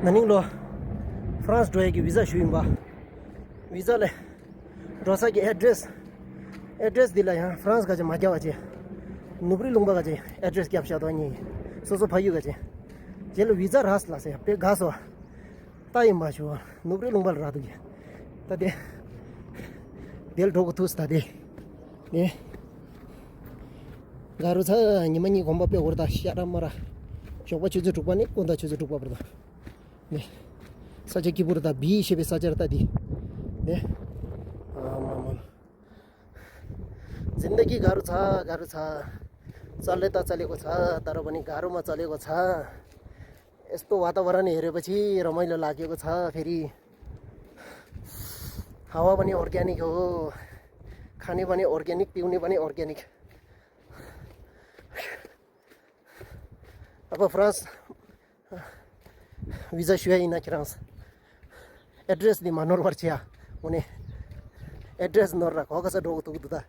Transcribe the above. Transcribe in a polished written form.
나닝로 프랑스 도에기 비자 슈임바 비자레 로사기 address दिला यहाँ France का जे मजा वाचे नुबरी लुंबा का जे एड्रेस क्या पछातो नहीं सोसो फायु का जे जेलो वीजा रास लासे पे घासो ताई माचो नुबरी लुंबा रा दुगे तदे देल ठोको तुस तदे ने गारो छ निमनी गोम्बा पे ओरदा शारा मरा शोबा चुजु टुपाने कोंदा चुजु टुपा परदा ने सजे की बुरदा बी शेबे सजरता दी ने जिन्दगी गाह्रो छ चल्ने त चलेको छ तर पनि गाह्रोमा चलेको छ यस्तो वातावरण हेरेपछि रमाइलो लागेको छ फेरि हावा पनि अर्ग्यानिक हो खाने पनि अर्ग्यानिक पिउने पनि अर्ग्यानिक अब फ्रांस वीजा शुया ina France address di manor warcia une address नर राख कसो डोको तुक दुदा